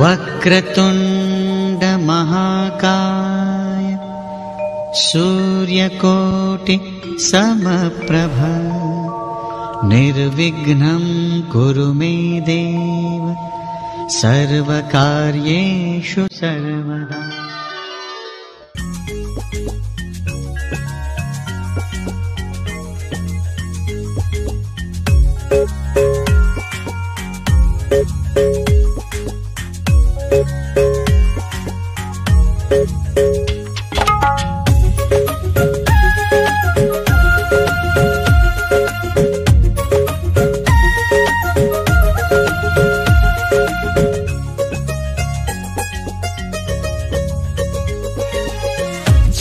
वक्रतुण्ड महाकाय सूर्यकोटि समप्रभ निर्विघ्नं कुरु मे देव सर्वकार्येषु सर्वदा।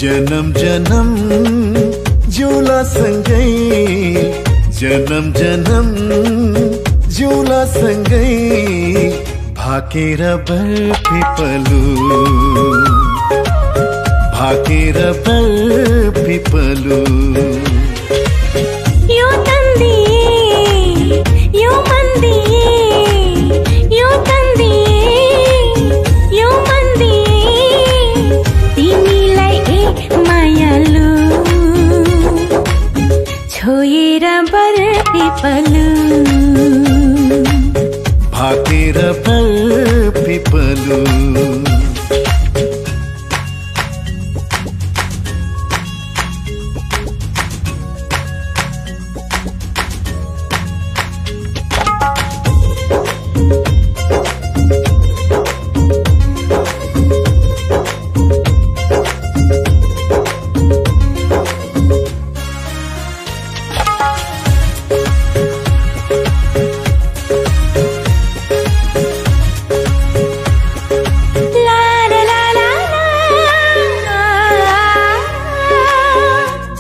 जन्म जन्म जिउला सँगै, जन्म जन्म जिउला सँगै, भाकेर बरपिपलु, भाकेर बरपिपलु। यो तन्दी यो मन्दी, यो तन्दी यो मन्दी, तिमीलाई मायालु छोएर बरपिपलु, भाकेर बरपिपलु।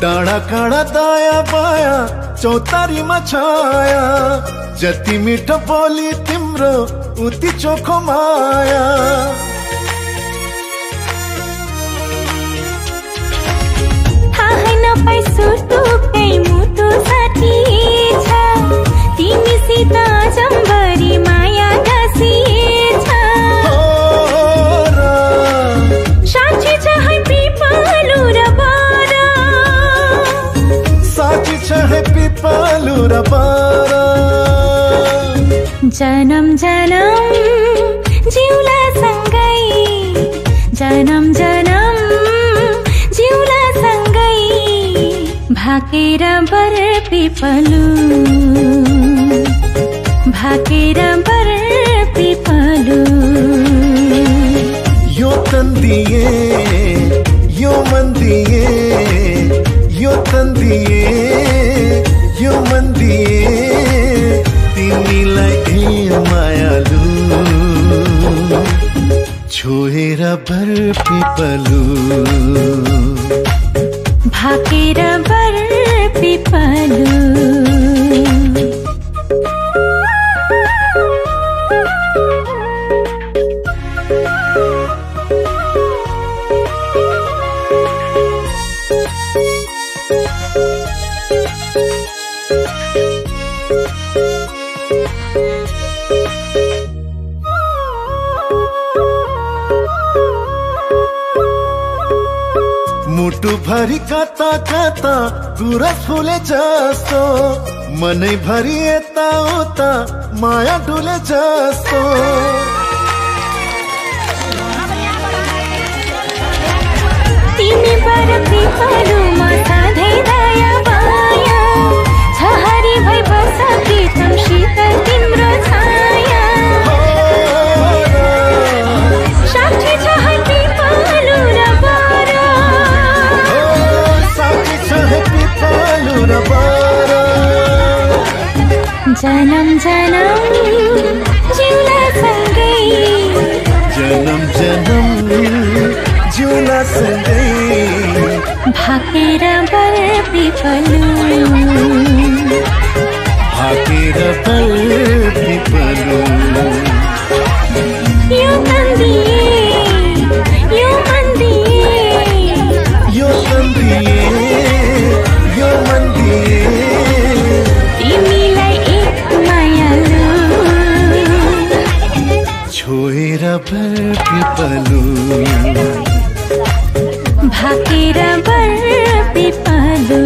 डाँडा काँडा दाया बाया चौतारीमा छाया, जति मिठो बोली तिम्रो उति चोखो माया। थाहै नपाई सुटुकै मुटु साथी छ, तिमीसित जम्बरी माया गाँसिएछ। साँच्ची छ है पिपलु र बारा, साँच्ची छ है पिपलु र बारा। जन्म जन्म जिउला सँगै, जन्म जन्म जिउला सँगै, भाकेर बरपिपलु, भाकेर बरपिपलु। यो तन्दिए यो मन्दिए, यो तन्दिए यो मन्दिए, तिमीलाई मायालु छोएर बरपिपलु, भाकेर बरपिपलु। मुटु भरि कता कता गुरस फुले जस्तो, मनै भरि यता उता माया डुले जस्तो। तिमी बरपिपलुमा सधैँ दया माया, छहरी भई बस्छ प्रीतम शीतल तिम्रो छाया। साक्षी छ है पिपलु र बारा, साक्षी छ है पिपलु र बारा। जन्म जन्म जिउला सँगै, जन्म जन्म जिउला सँगै, भाकेर बरपिपलु, भाकेर बरपिपलु। यो तन्दिए यो मन्दिए, यो तन्दिए यो मन्दिए, तिमीलाई मायालु छोएर भर पिपलु भाकेर भर पिपलु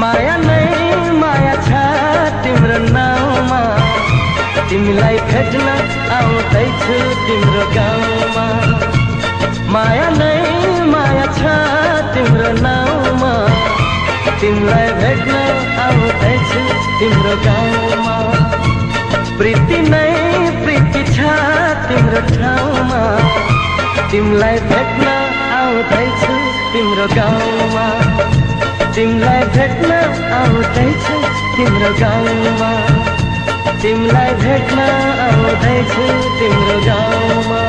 माया नै माया छ तिम्रो नाउँमा, तिमीलाई भेट्न आउँदैछु तिम्रो गाउँमा। माया नै माया छ तिम्रो नाउँमा, तिमीलाई भेट्न आउँदैछु तिम्रो गाउँमा। प्रीति नै प्रीति छ तिम्रो ठाउँमा, तिमलाई भेट्न आउँदैछु तिम्रो गाउँमा तिमलाई भेट्न आउँदैछु तिम्रो गाउँमा तिमलाई भेट्न आउँदैछु तिम्रो गाउँमा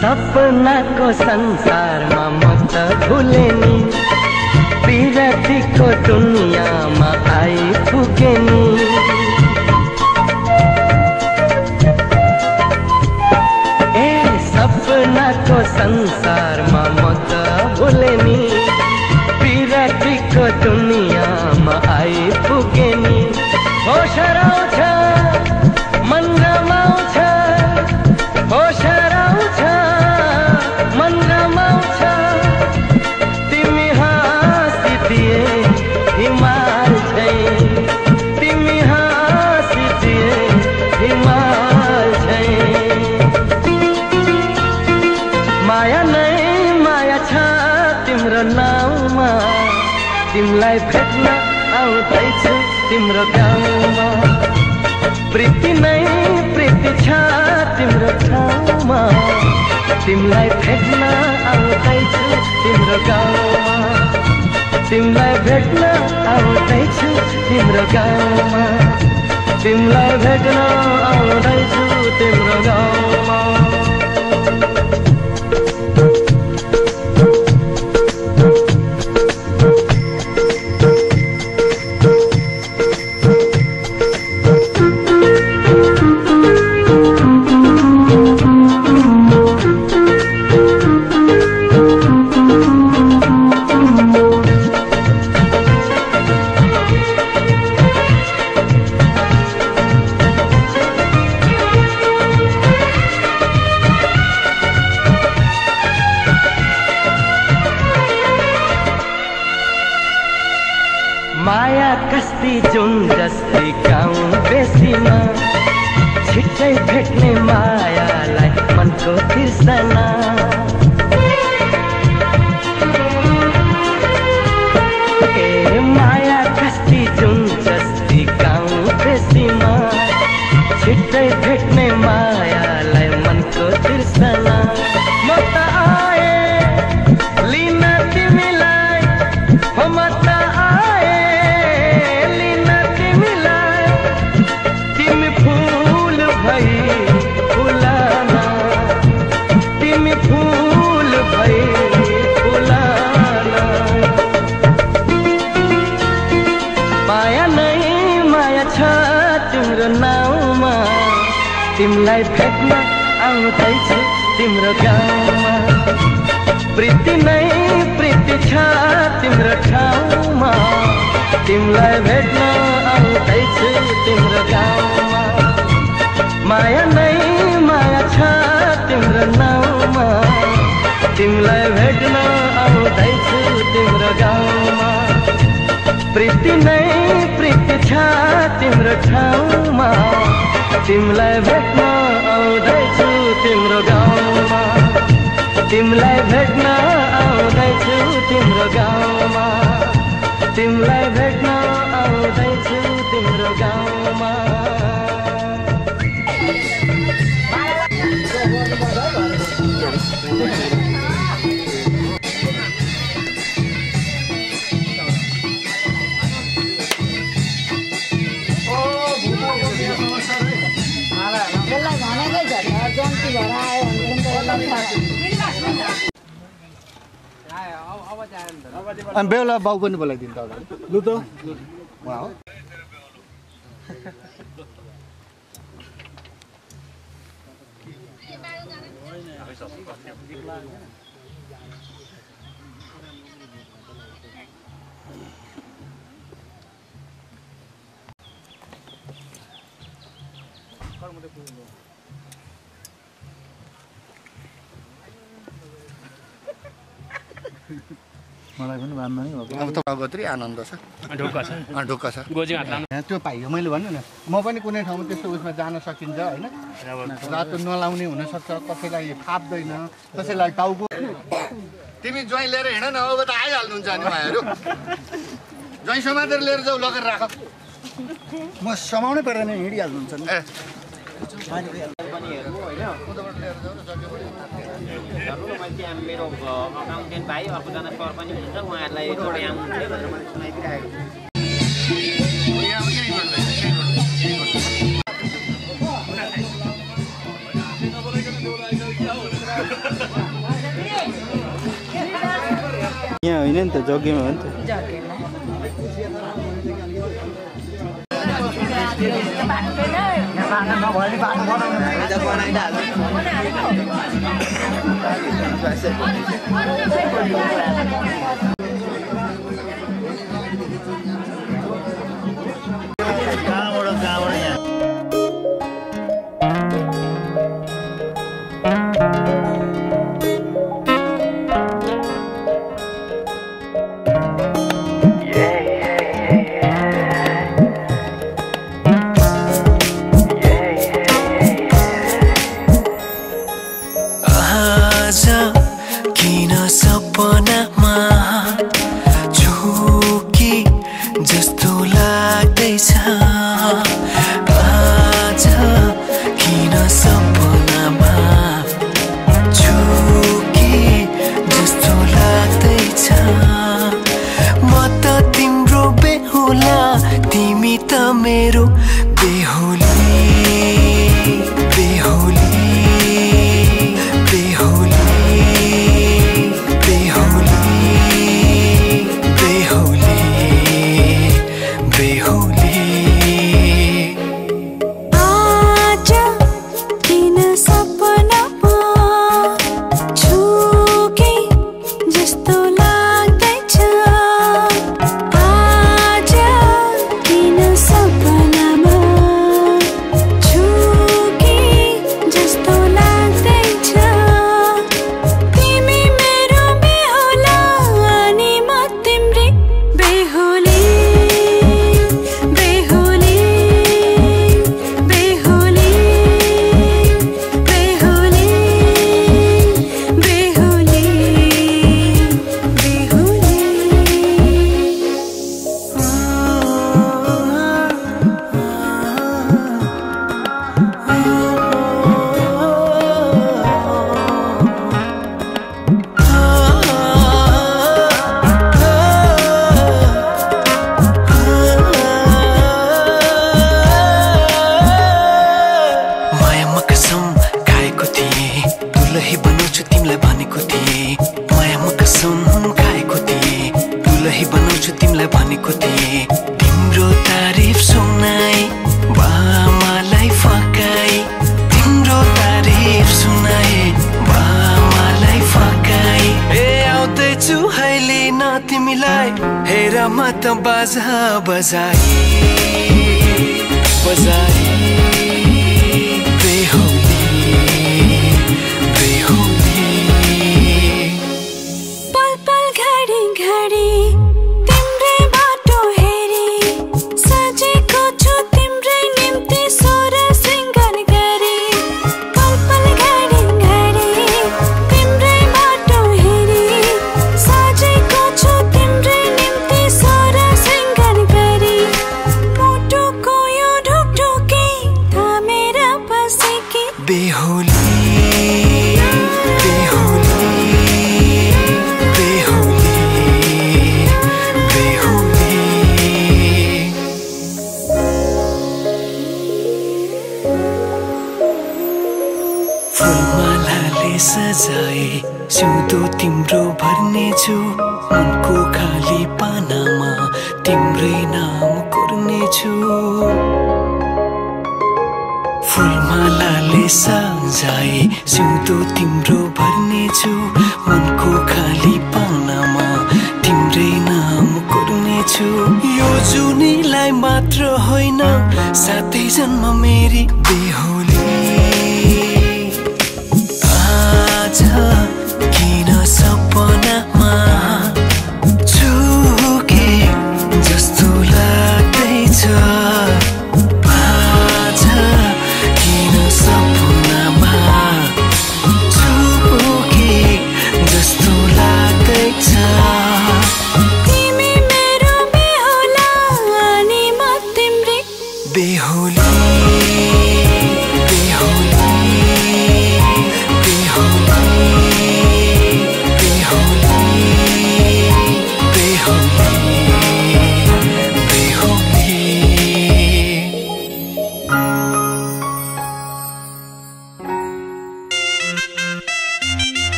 सपनाको संसारमा म त भुले नि विरतीको दुनियाँमा आइपुगे नि ए सपनाको संसारमा म त भुले नि विरतीको दुनियाँमा आइपुगे नि होस हराउँछ मन रमाउँछ होस हराउँछ मन रमाउँछ तिमी हाँसिदिए हिमाल झैं तिमी हाँसिदिए हिमाल झैं माया नै माया छ तिम्रो नाउँमा तिमीलाई भेट्न आउँदैछु तिम्रो गाउँमा प्रीति नै प्रीति छ तिम्रो ठाउँमा तिमीलाई भेट्न आउँदैछु तिम्रो गाउँमा तिमीलाई भेट्न आउँदैछु तिम्रो गाउँमा तिमीलाई भेट्न आउँदैछु तिम्रो गाउँमा माया कस्ती जुन जस्ती गाउँ बेसीमा छिट्टै भेट्ने मायालाई मनको तिर्सना ए माया कस्ती जुन जस्ती गाउँ बेसीमा छिट्टै भेट्ने मायालाई मनको तिर्सना म त आए लिन तिमीलाई हो म त तिमीलाई भेट्न आउँदैछु तिम्रो गाउँमा प्रीति नै प्रीति छ तिम्रो ठाउँमा तिमीलाई भेट्न आउँदैछु तिम्रो गाउँमा माया नै माया छ तिम्रो नाउँमा तिमीलाई भेट्न आउँदैछु तिम्रो गाउँमा प्रीति नै प्रीति छ तिम्रो ठाउँमा तिमीलाई भेट्न आउँदैछु तिम्रो गाउँमा तिमीलाई भेट्न आउँदैछु तिम्रो गाउँमा तिमीलाई भेट्न आउँदैछु तिम्रो गाउँमा अनि बेहुला बाउ पनि बोलाइदिनु त अगाडि लु त उहाँ हो मलाई पनि बाँध्नु नै भएको अब त गत्री आनन्द छ ढुक्क छ यहाँ त्यो पाइयो मैले भन्नु न म पनि कुनै ठाउँमा त्यस्तो उसमा जान सकिन्छ होइन रातो नलाउने हुनसक्छ कसैलाई फाप्दैन कसैलाई टाउको तिमी ज्वाइँ लिएर हिँड न अब त आइहाल्नुहुन्छ नि उहाँहरू ज्वाइँ समातेर लिएर जाऊ लगेर राख म समाउनै पर्दैन हिँडिहाल्नुहुन्छ नि मेरो अकाउन्टेन्ट भाइ अर्कोजना सर पनि हुनुहुन्छ उहाँहरूलाई जोडे आउनुहुन्छ भनेर मैले सुनाइदिरहेको यहाँ होइन नि त जग्गेमा हो नि त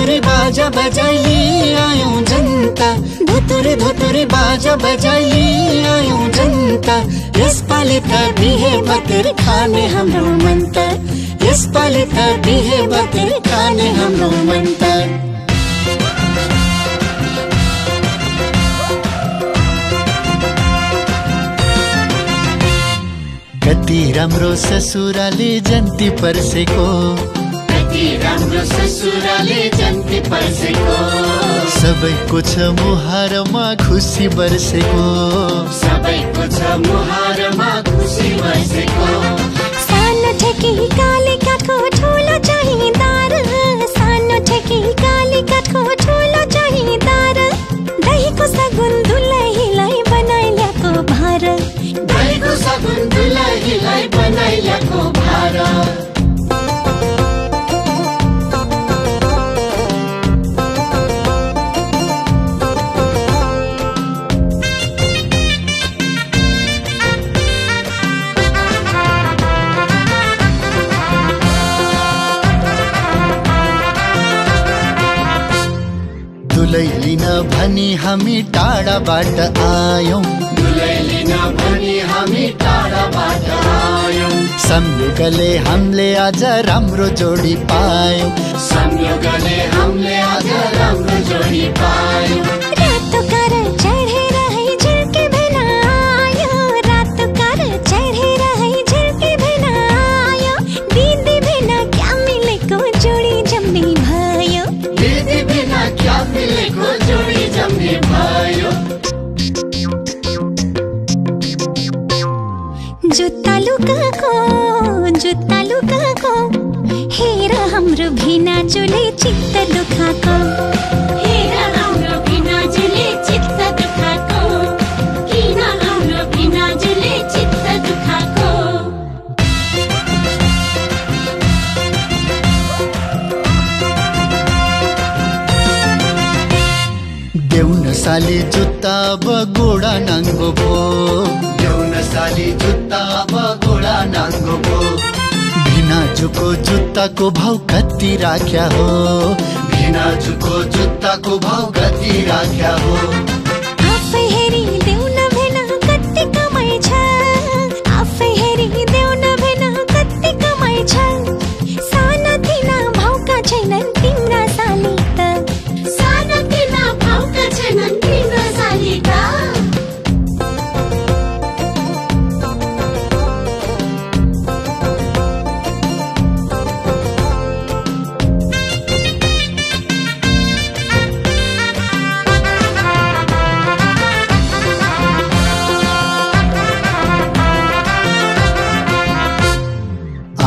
धुतुरे बाजा बजाइली आयौं जनता धुतुरे धुतुरे बाजा बजाइली आयौं जनता यसपालि त बिहे बतेर खाने हाम्रो मन त यसपालि त बिहे बतेर खाने हाम्रो मन त कति राम्रो ससुराले जन्ती पर्सेको कति राम्रो ससुराले जन्ती पर्सेको सबैको छ मुहारमा खुसी बर्सेको सबैको छ मुहारमा खुसी बर्सेको सानो ठेकी काले काठको ठुलो चाहिदार सानो ठेकी काले काठको ठुलो चाहिदार दहीको सगुन दुलहीलाई बनाइल्याको भार दहीको सगुन दुलहीलाई बनाइल्याको भार दुलै लिन भनी हामी टाढाबाट आयौं दुलै लिन भनी हामी टाढाबाट आयौं संयोगले हामीले आज राम्रो जोडी पायौं संयोगले हामीले आज राम्रो जोडी पायौं रातो कार चढेर है झिल्के भेना आयो रातो कार चढेर है झिल्के भेना आयो दिदी भेना क्या मिलेको जोडी जम्ने भयो दिदी भेना क्या मिलेको जोडी जम्ने भयो जुत्ता लुकाको हेर हाम्रो भिनाजुले चित्त दुखाको हेर हाम्रो भिनाजुले चित्त दुखाको किन हाम्रो भिनाजुले चित्त दुखाको देउन साली जुत्ता अब गोडा नाङ्गो भो देउन साली जुत्ता अब गोडा नाङ्गो भो भिनाजुको जुत्ताको भाउ कति राख्या हो भिनाजुको जुत्ताको भाउ कति राख्या हो आफै हेरी देउन भेना कति कमाइ छ आफै हेरी देउन भेना कति कमाइ छ साना तिना भाउका छैनन् तिम्रा साली त साना तिना भाउका छैनन् तिम्रा साली त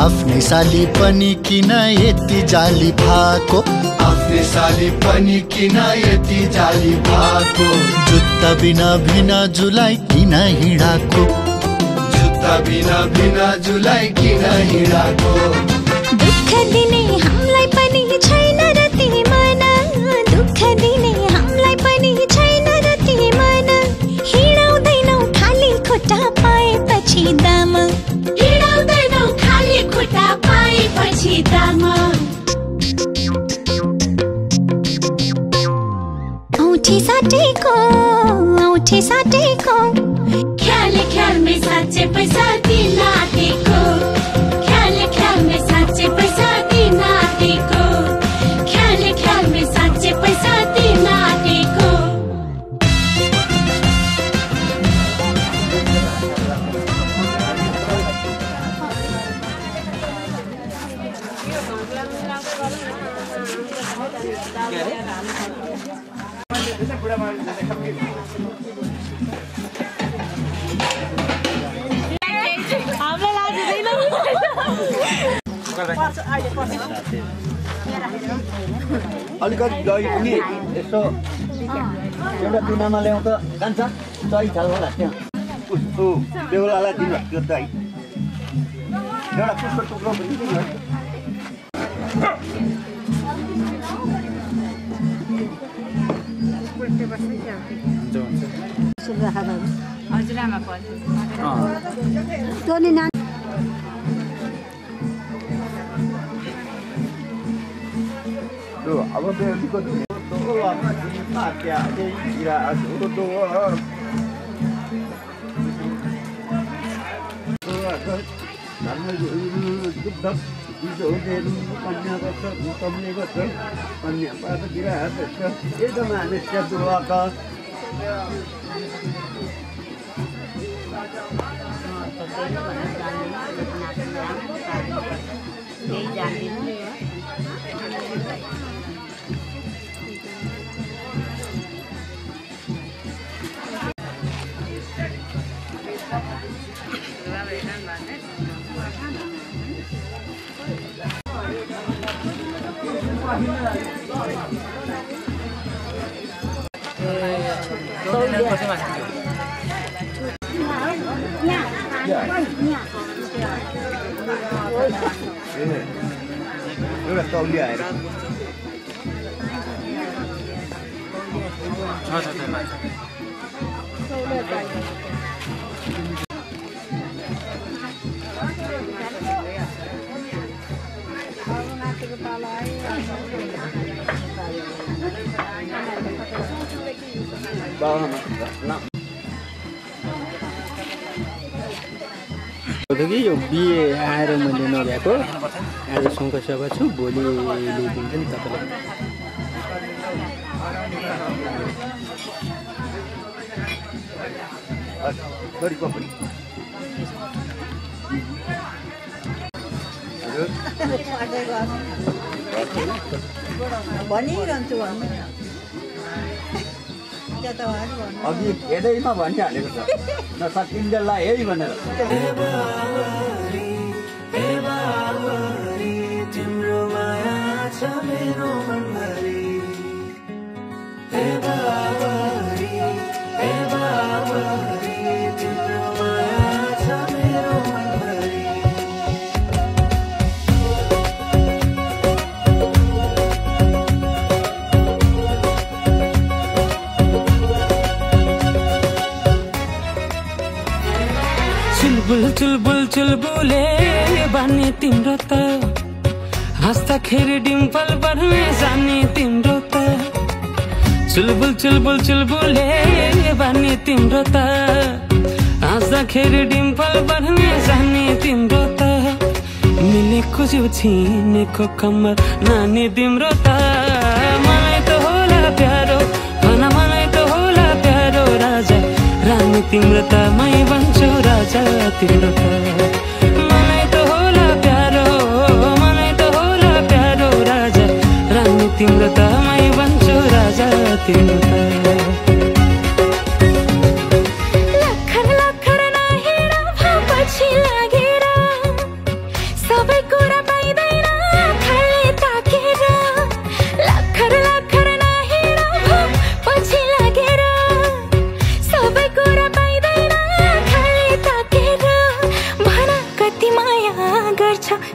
आफ्नै साली पनि किन यति जाली भएको आफ्नै साली पनि किन यति जाली भएको जुत्ता बिना भिनाजुलाई किन हिँडाको जुत्ता बिना भिनाजुलाई किन हिँडाको दुःख दिने हामीलाई पनि छैन र ती मन दुःख दिने हामीलाई पनि छैन र ती मन हिँडाउँदैनौ खाली खुट्टा पाएपछि दाम हिँडाउँदैनौ खाली खुट्टा पाएपछि दाम औठी साटेको ख्यालमै साँच्चै पैसा दिन आँटेको ख्यालमै साँच्चै पैसा दिन आँटेको ख्यालमै साँच्चै पैसा दिन आँटेको अलिकति दही पनि यसो एउटा तुनामा ल्याउँ त जान्छ दही छ होला त्यहाँ उसको बेहुलालाई दिनु त्यो दही एउटा पुष्प टुक्रो पनि दिनु हजुरआमा अब बेहुलीको एउटा तौलिया आएर यो बिहे आएर मैले नभ्याएको आज शङ्करसभा छु भोलि ल्याइदिन्छ नि तपाईँलाई भनिरहन्छु अघि हेदैमा भनिहालेको छ नसकिन्जेललाई है भनेर तिम्रो माया छ मेरो मनभरि हे बाबरी तिम्रो माया छ मेरो मनभरि चुलबुल चुलबुले बानी तिम्रो त हाँस्दाखेरि डिम्पल बढ्ने जाने तिम्रो त चुलबुल चुलबुले बानी तिम्रो त हाँस्दाखेरि डिम्पल बढ्ने जाने तिम्रो त मिलेको जिउ छिनेको कम्मर नानी तिम्रो त मलाई त होला प्यारो भन मलाई त होला प्यारो राजा रानी तिम्रो त मै बन्छु राजा तिम्रो त मलाई त होला प्यारो राजा रानी तिम्रो त मै बन्छु राजा तिम्रो त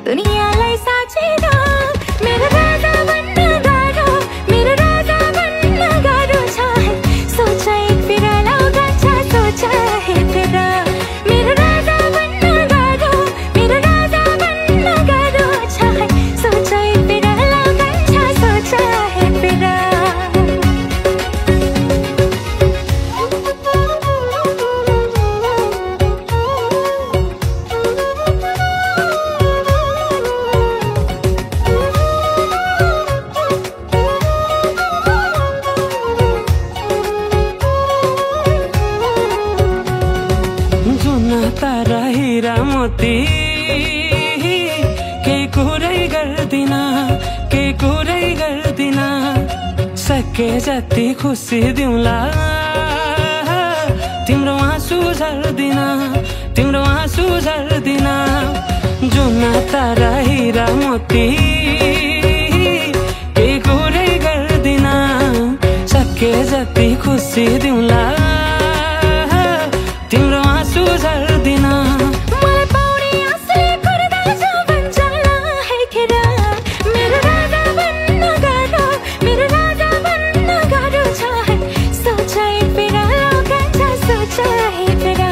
दुनियालाई साँचेर मेरो राजा बन्न गाह्रो छ सोचा एक फेर लौका छ सोचा है फेर मेरो राजा बन्न गाह्रो छ सोचा एक फेर लौका छ सोचा है फेर तारा हिरा मोती केही कुरै गर्दिन सके जति खुसी दिउँला तिम्रो आँसु झर्दिन जुन तारा हिरा मोती केही कुरै गर्दिन सके जति खुसी दिउँला तिम्रो आँसु झर्दिन मलाई पाउने आँसुले गर्दा जीवन जाला है खेर मेरो राजा बन्न गाह्रो छ सोचा एक फेर लौका छ सोचा है फेर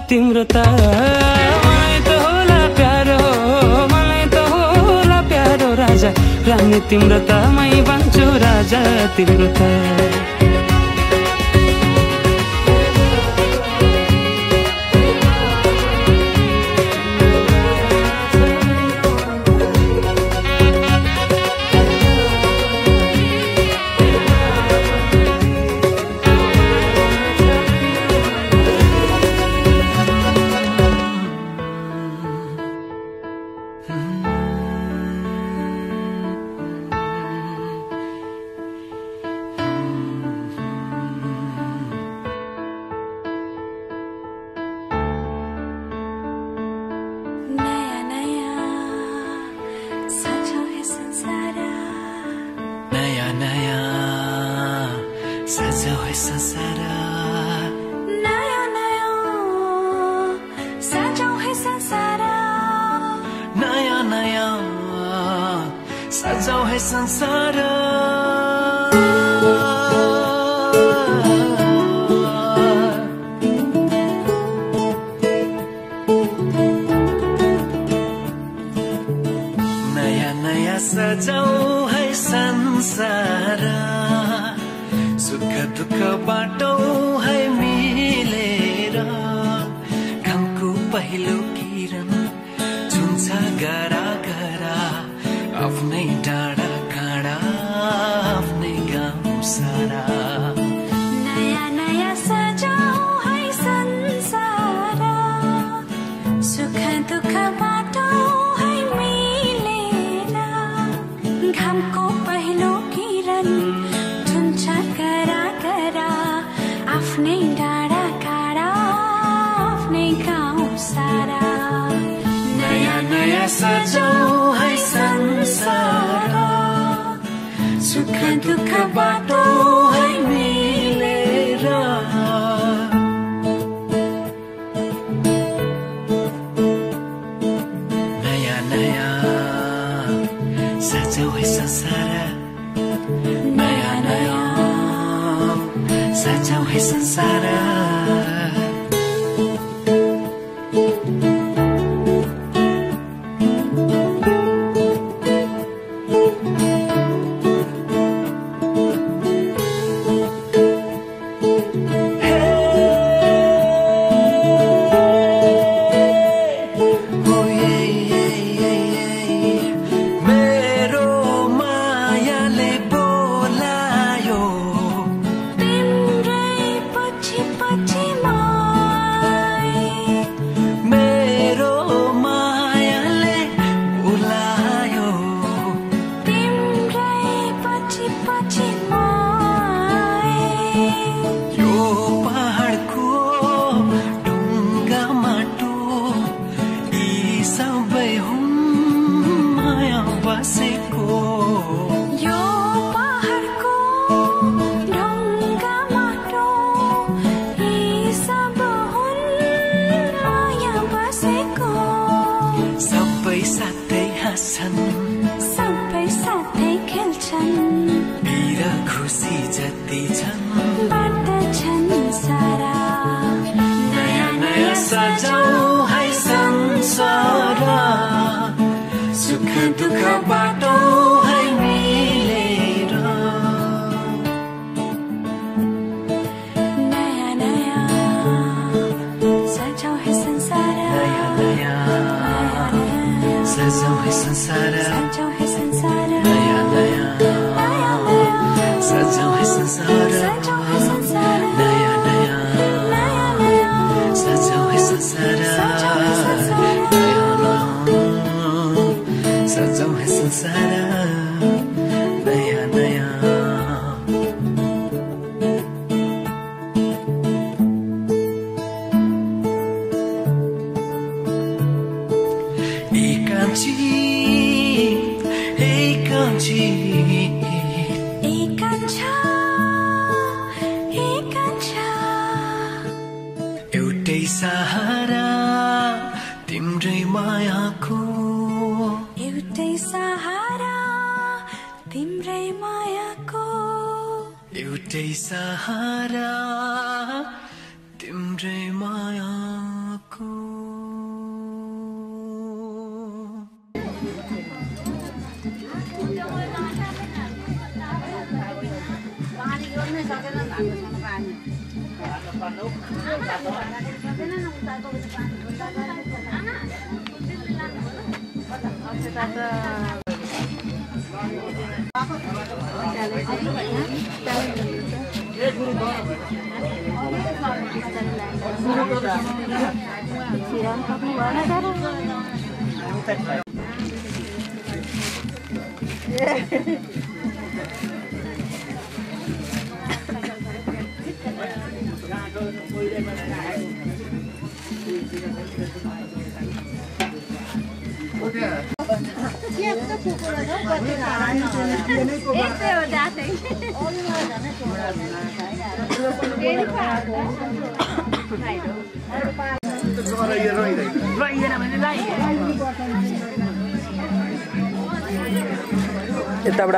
तिम्रो त मलाई त होला प्यारो मलाई त होला प्यारो राजा रानी तिम्रो त मै बन्छु राजा तिम्रो त एउटै सहारा तिम्रै मायाको को यताबाट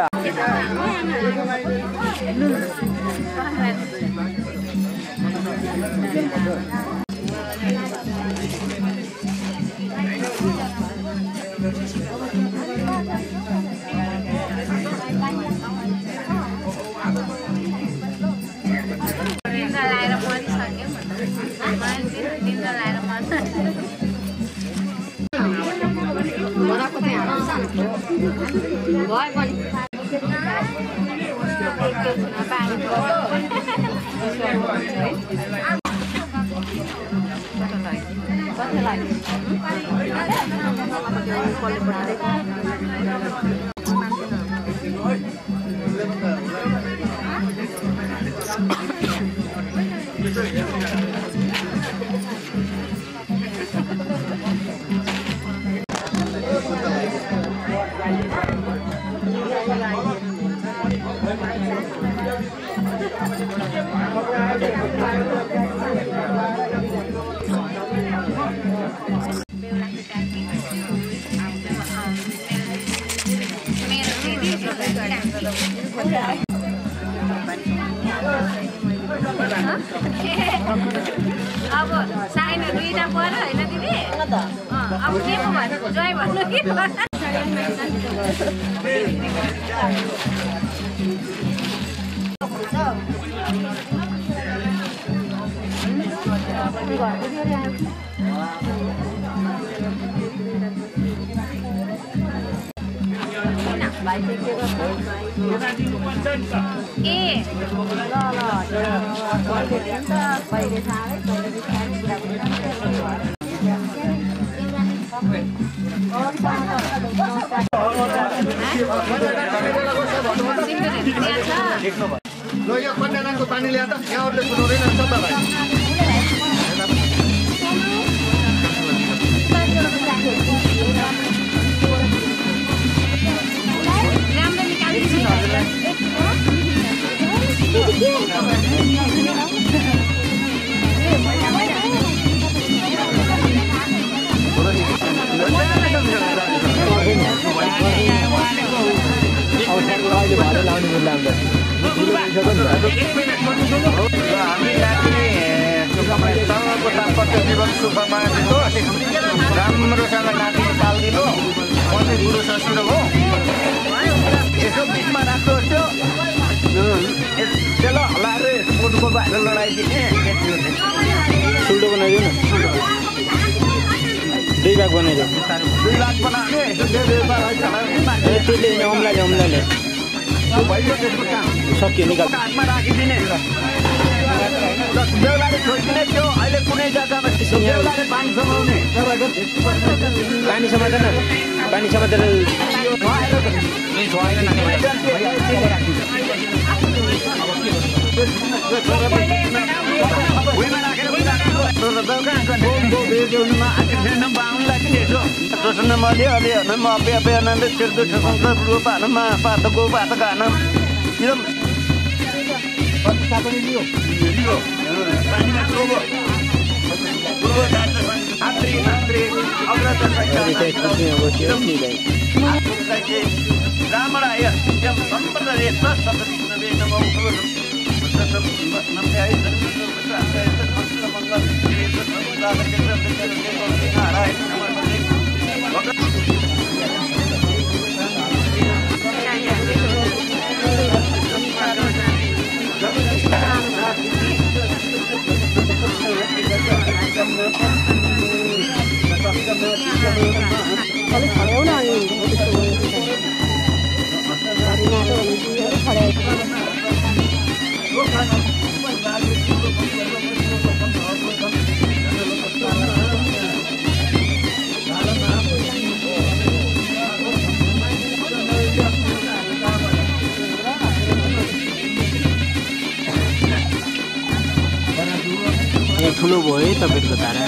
अब साइन दुईटा पर्यो होइन दिदी अब के पो भन्नु जय भन्नु कि ल यो कन्टेनरको पानी ल्याएर यहाँहरूले सुनाउँदैन सबैलाई राम्रो निकालिदिन्छु जीवन सुखमा राम्रोसँग नाति पालिदिनु म चाहिँ गुरु ससुर हो यसो बिचमा राख्दो त्यसलाई हल्लाएर गोठको बाहिर लडाइदिने सुल्टो बनाइदिउ न 2 भाग बनाइदिउ 2 लाख बनाउने त्यसले अम्लाले सक्यो निकाल हातमा राखिदिने बेहुलाले छोइदिने त्यो अहिले कुनै जग्गामा बेहुलाले पानी समाउने पानी समातेन Ramara ठुलो भयो है तपाईँको धारा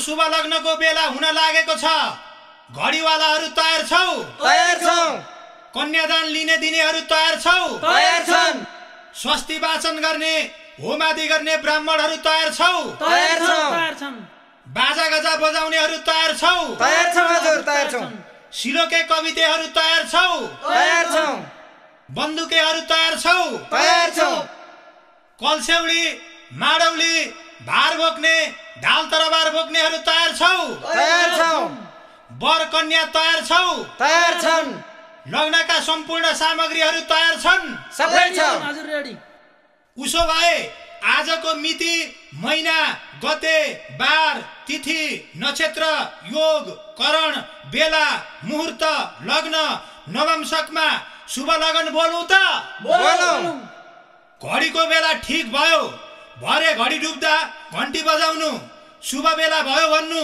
शुभ लग्नको बेला हुन लागेको छ। घडीवालाहरू तयार छौ? तयार छौं। कन्यादान लिने दिनेहरू तयार छौ? तयार छन्। स्वस्ति वाचन गर्ने होमादि गर्ने ब्राह्मणहरू तयार छौ? तयार छौं। बाजा गजा बजाउनेहरू तयार छौ? तयार छौं हजुर, तयार छौं। सिलोके कवितेहरू तयार छौ? तयार छौं। बन्दुकेहरू तयार छौ? तयार छौं। कलस्यौली माडौली भार बोक्ने ढाल तरबार बोक्नेहरू तयार छौ? तयार छौं। वर कन्या तयार छौ? तयार छन्। लग्नका सम्पूर्ण सामग्रीहरू तयार छन्? सबै छ हजुर, रेडी। उसो भए आजको मिति, महिना, गते, बार, तिथि, नक्षत्र, योग, करण, बेला, मुहूर्त, लग्न, नवंशकमा शुभ लगन बोलौं त? बोलौं। घडीको बेला ठीक भयो, भरे घडी डुब्दा घन्टी बजाउनु, शुभ बेला भयो भन्नु।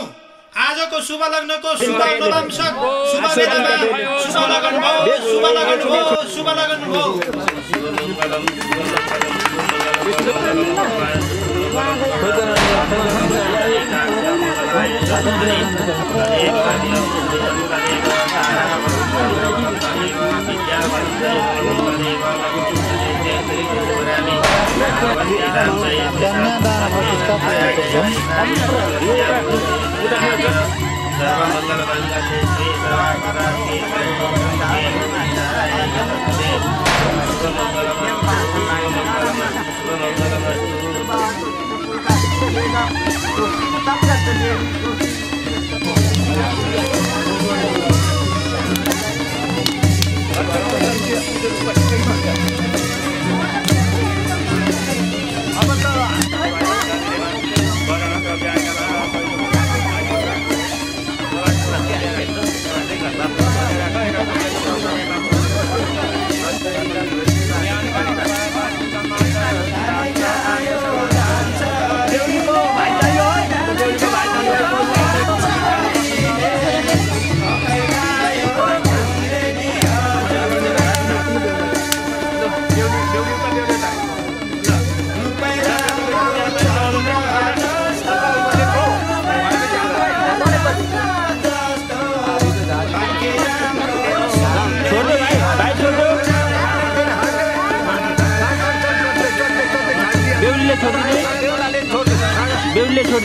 आजको शुभ लग्नको शुभ नवंशक शुभ बेलामा शुभ लगन भयो, शुभ लगन भयो, शुभ लगन भयो।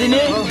दिने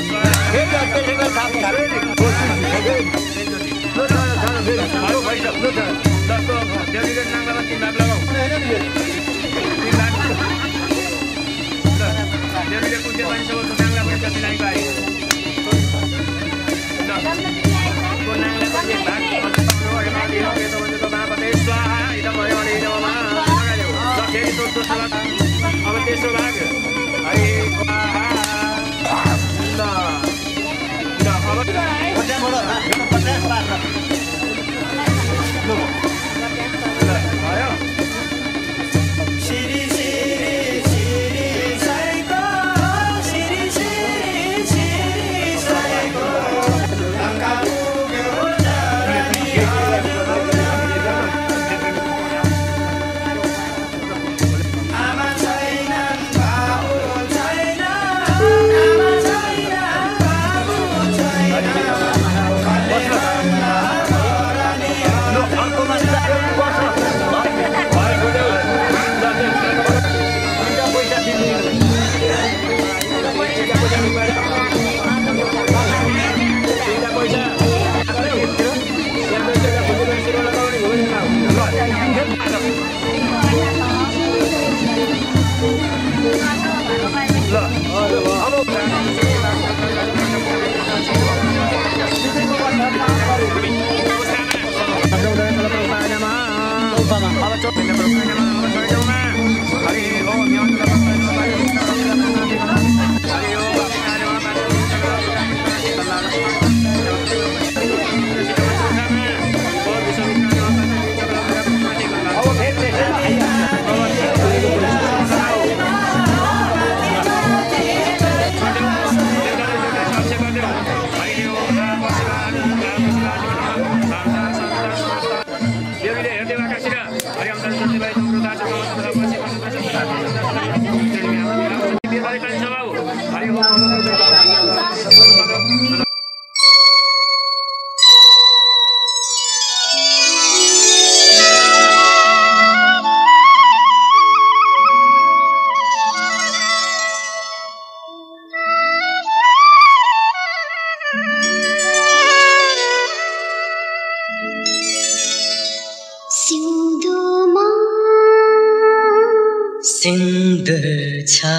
सिन्दुर छ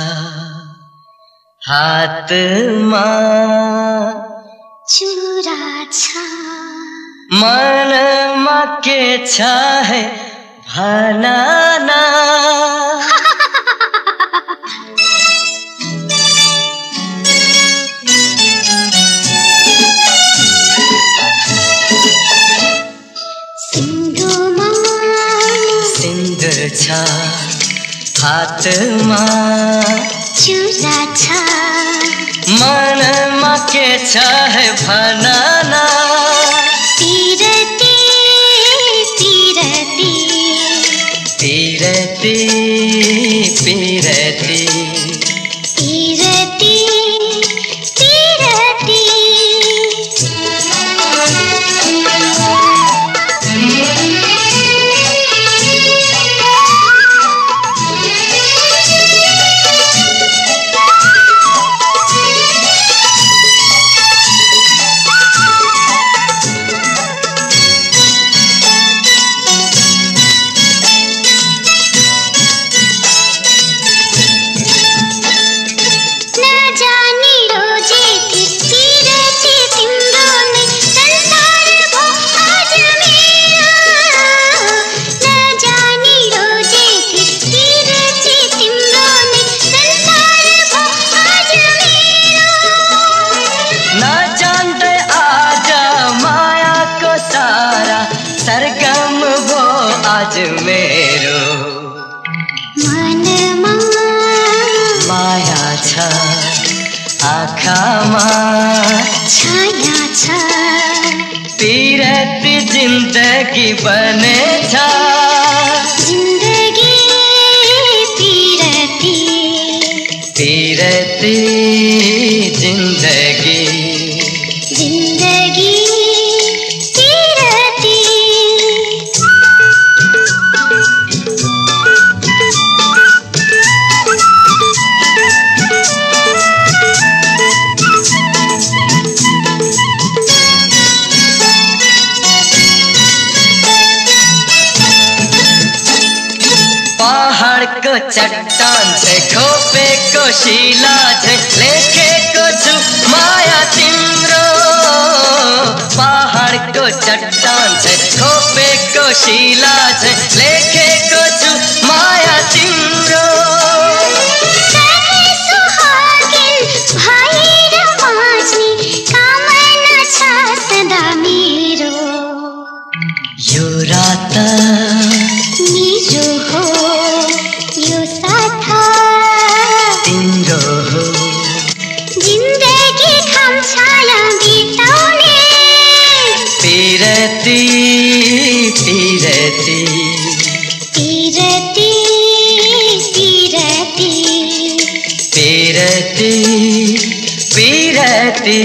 हातमा चुरा छ मनमा के छ है भना ना सिन्दुर छ हातमा चुरा छ मनमा के छ है भना ना पिरती पिरती पिरती पिरती पिरती पिरती सरगम वो आज मेरो मनमा माया छ आँखामा छाया छ पिरती जिन्दगी बनेछ जिन्दगी पिरती पिरती जिन्दगी जिन्दगी पिरती पहाडको चट्टान छै खोपेको शिला छै लेखेको छु माया तिम्रो पहाडको चट्टान छै खोपेको शिला छै लेखेको छु माया तिम्रो यो रात निजो हो यो साथ तिम्रो हो जिन्दगी खामछाया बिताउने पिरती पिरती पिरती पिरती पिरती पिरती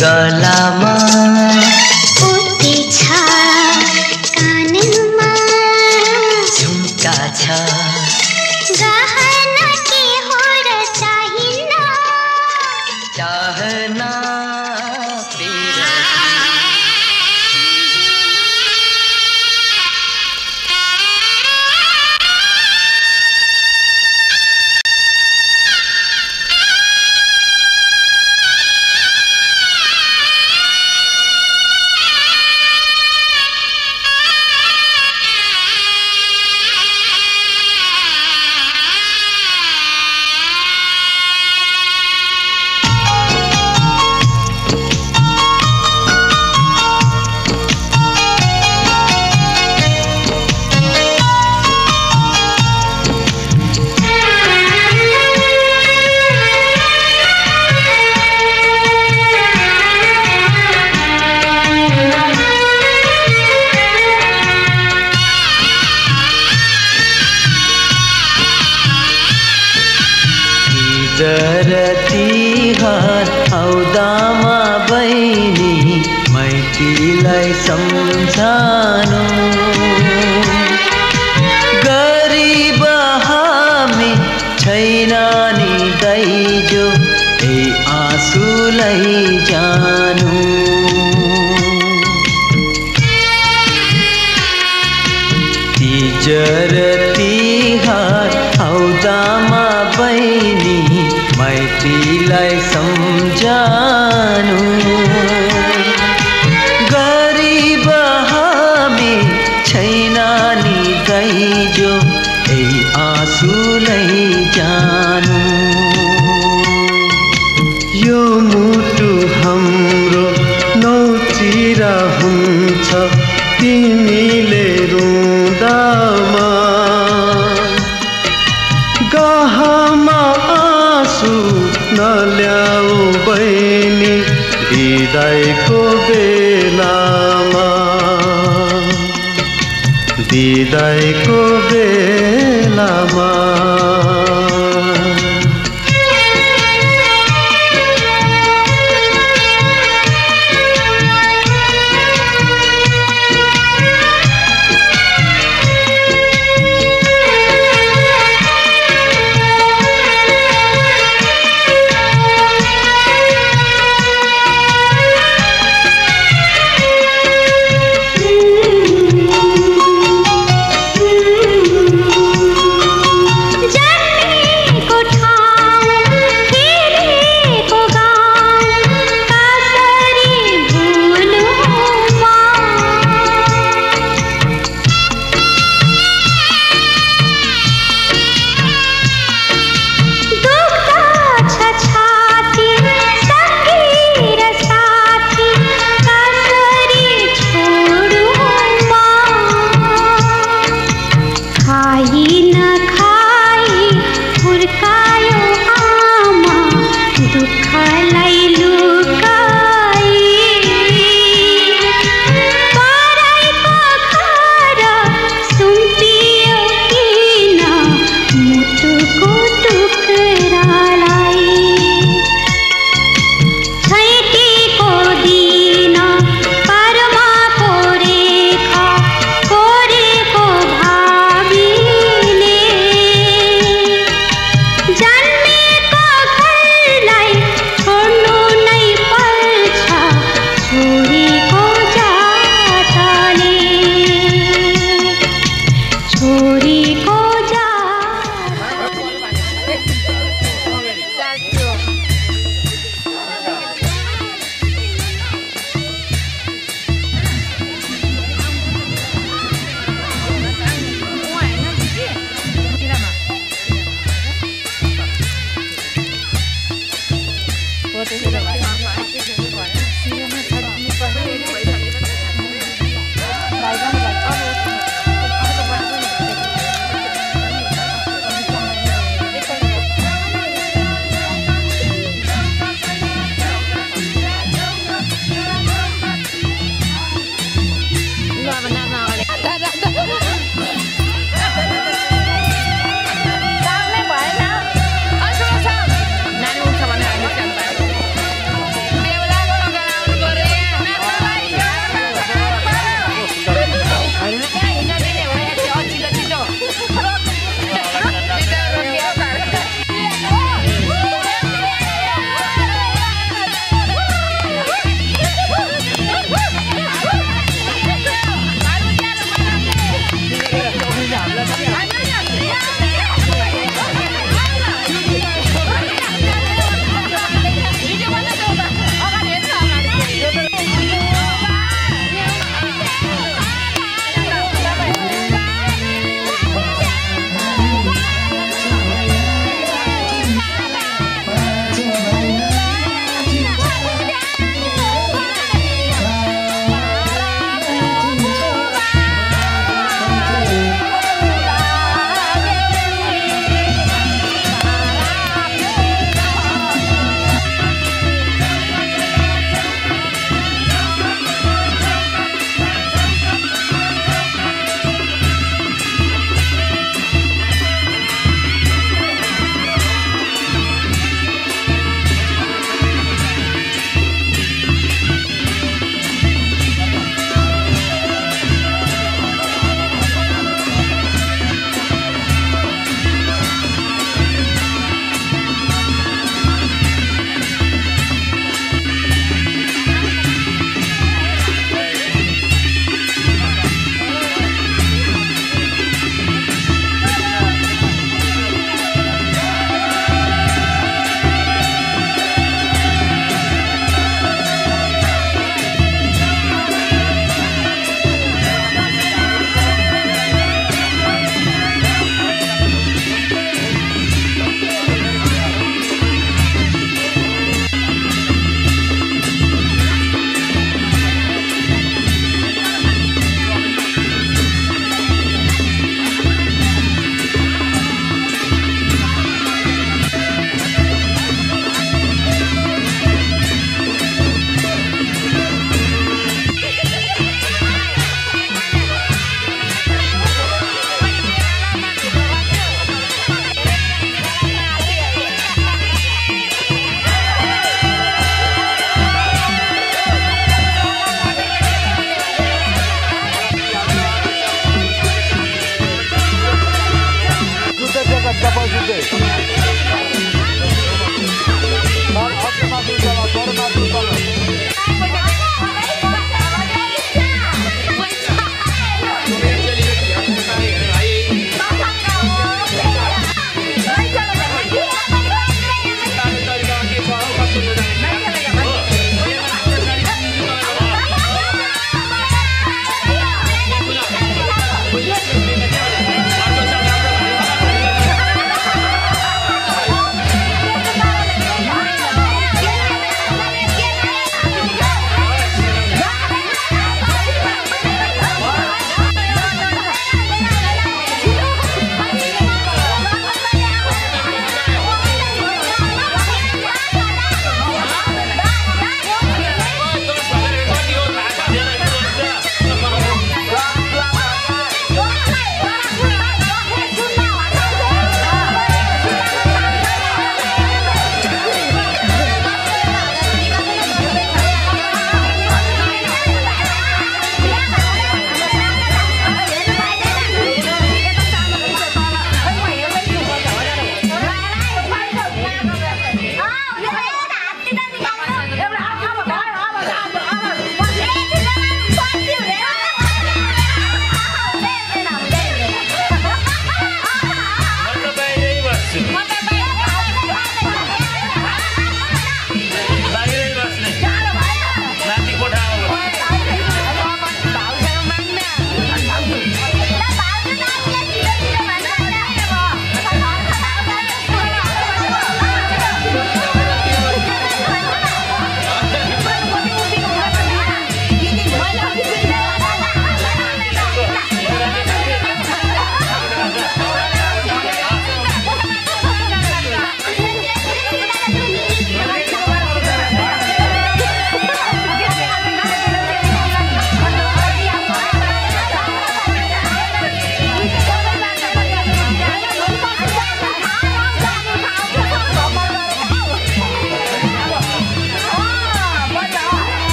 गलामा पोते छ कानमा झुम्का छ गहना के हो र चाहिना चाहना तिहार आउँदामा बहिनी माइतीलाई सम्झानु गरिब हामी छैन नि दाइजो ए आँसुलाई जानु तिजर तिहार आउँदामा बहिनी माइतीलाई सम्झानु गरिब हामी छैन नि दाइजो ए आँसुलाई जानु यो मुटु हाम्रो नौतिर हुन्छ तिमीले रुँदामा गहमा आँसु नल्याऊ बहिनी विदाईको बेलामा विदाईको बेलामा जाने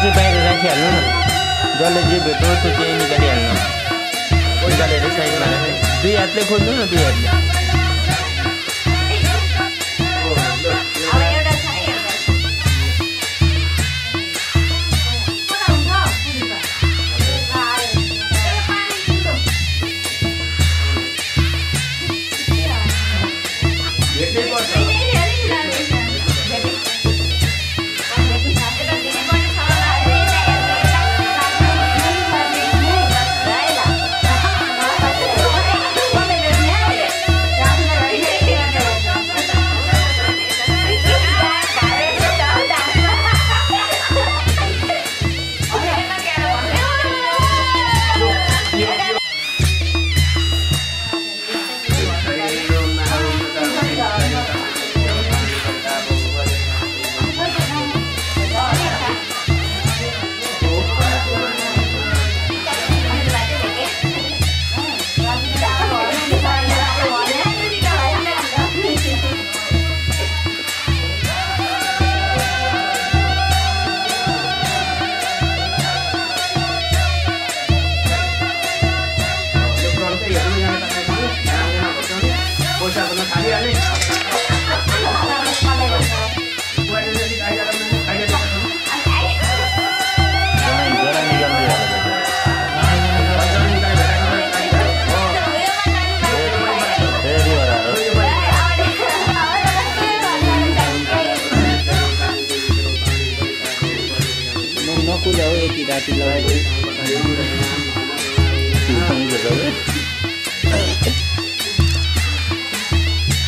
चाहिँ बाहिर राखिहाल्नु न जसले जे भेट्यो त्यो चाहिँ निकालिहाल्नु निकालेर साइडमा राख्नु 2 हातले खोज्नु न 2 हातले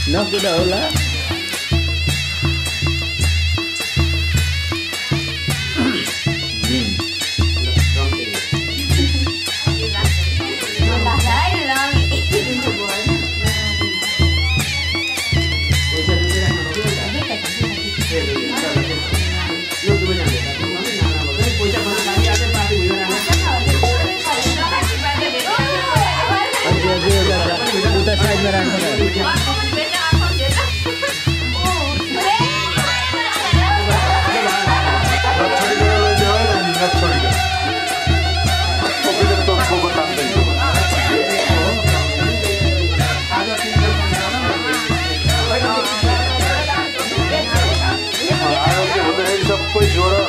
नकुदा होला साइडमा राख्नु सबै जोडा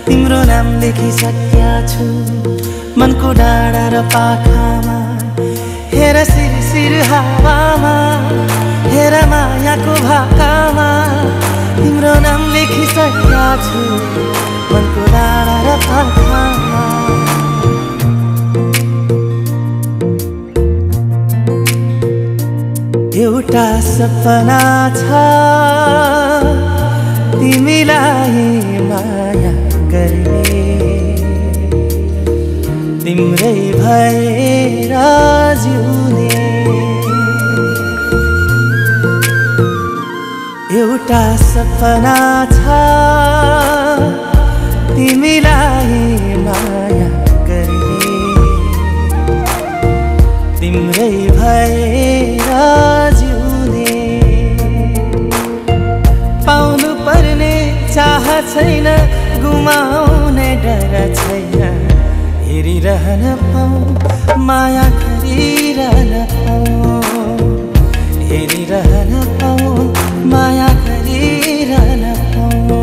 तिम्रो नाम लेखिसक्या छु मनको डाँडा र पाखामा हेर सिर हावामा हेर मायाको भाकामा तिम्रो नाम लेखिसक्या छु मनको डाँडा र पाखामा एउटा सपना छ तिमीलाई माया गर्ने तिम्रै भएर जिउने एउटा सपना छ तिमीलाई माया गर्ने तिम्रै भएर जिउने पाउनु पर्ने चाह छैन गुमाउने डर छैन हेरिरहन पाऊँ माया गरिरहन पाऊँ हेरिरहन पाऊँ माया गरिरहन पाऊँ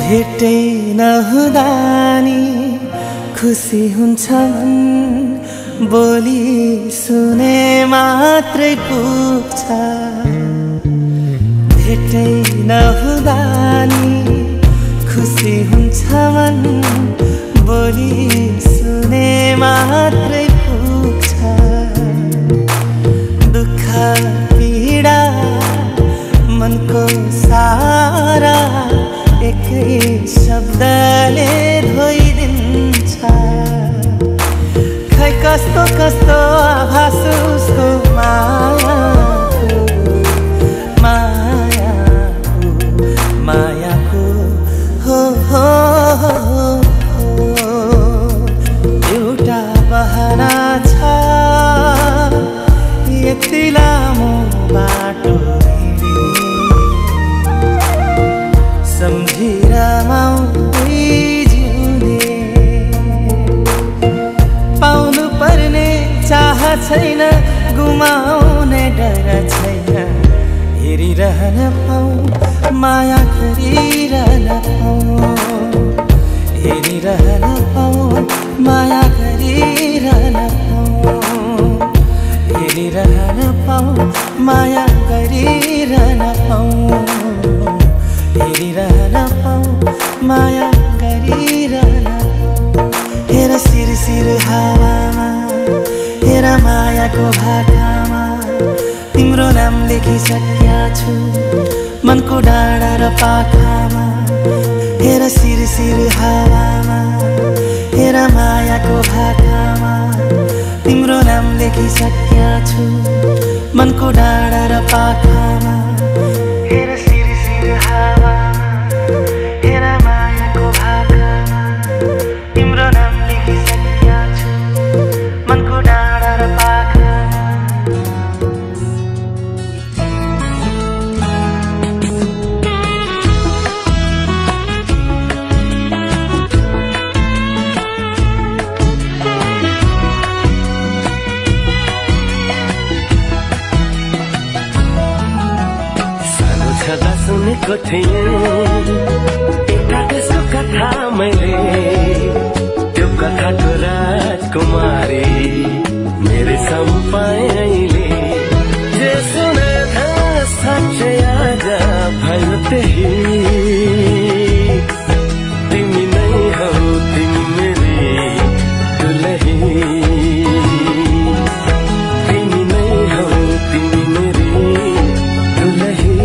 भेटै नहुँदा नि खुसी हुन्छ मन बोली सुने मात्रै पुग्छ भेटै नहुँदा नि खुसी हुन्छ मन बोली सुने मात्रै पुग्छ दुःख पीडा मनको सारा एकै शब्दले धोइदिन्छ खै कस्तो कस्तो आभास उसको मायाको हो एउटा बहाना छ यति लामो बाटो सम्झेर माउदै जिउने पाउनु पर्ने चाह छैन गुमाउने डर छैन हेरिरहन पाऊ माया गरिरहन पाऊ हेरिरहन पाऊ माया गरिरहन पाऊ हेरिरहन पाऊ माया गरिरहन पाऊ हेरिरहन पाऊ माया गरिरहन हेर सिर हावामा हेर मायाको भाकामा तिम्रो नाम लेखिसकेका छु मनको डाँडा र पाखामा हेर सिर हावामा हेर मायाको भाकामा तिम्रो नाम लेखिसकेका छु मनको डाँडा र पाखामा हेर सिर हावामा हेर मायाको भाकामा तिम्रो नाम लेखिसकेका छु मनको डाँडा र पाखामा छदा सुनेको थिएँ एउटा त्यसको कथा मैले त्यो कथाको राजकुमारी मेरो सम्पाए अहिले जे सुने साँच्चै आज भयो त्यही तिमी नै हौ तिमी मेरी दुलही तिमी नै हौ तिमी मेरी दुलही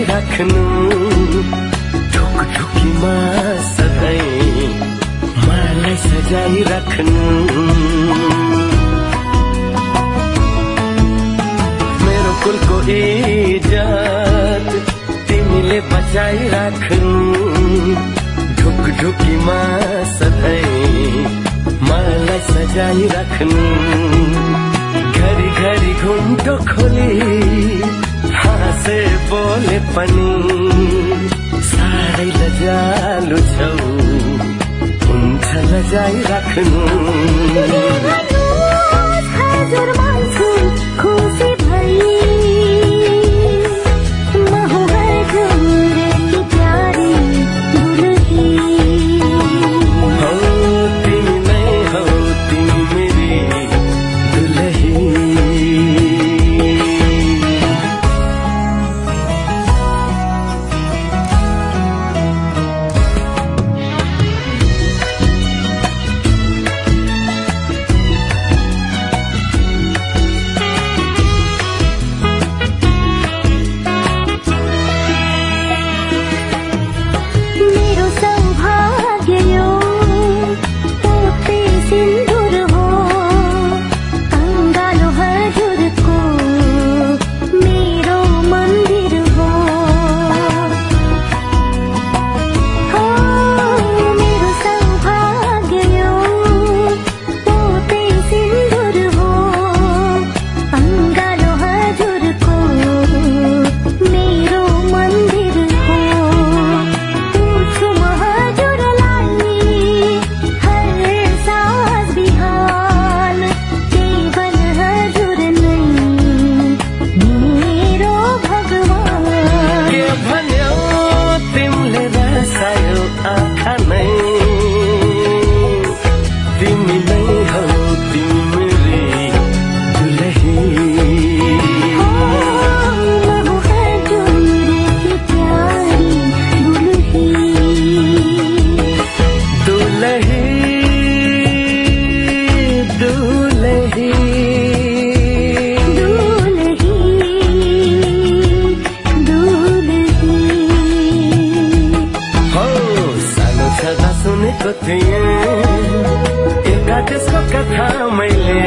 राख्नु ढुकढुकीमा सधैँ मलाई सजाई राख्नु मेरो कुलको इज्जत तिमीले बचाई राख्नु ढुकढुकीमा सधैँ मलाई सजाई राख्नु घरी घरी घुम्टो खोली हाँसे बोले पनि साह्रै लजालु छौ हुन्छ लजाई राख्नु हजुर मान्छु खुसी भई म हो हजुरकी प्यारी दुलही हौ तिमी नै हौ तिमी मेरी दुलही सुनेको थिएँ एउटा त्यसको कथा मैले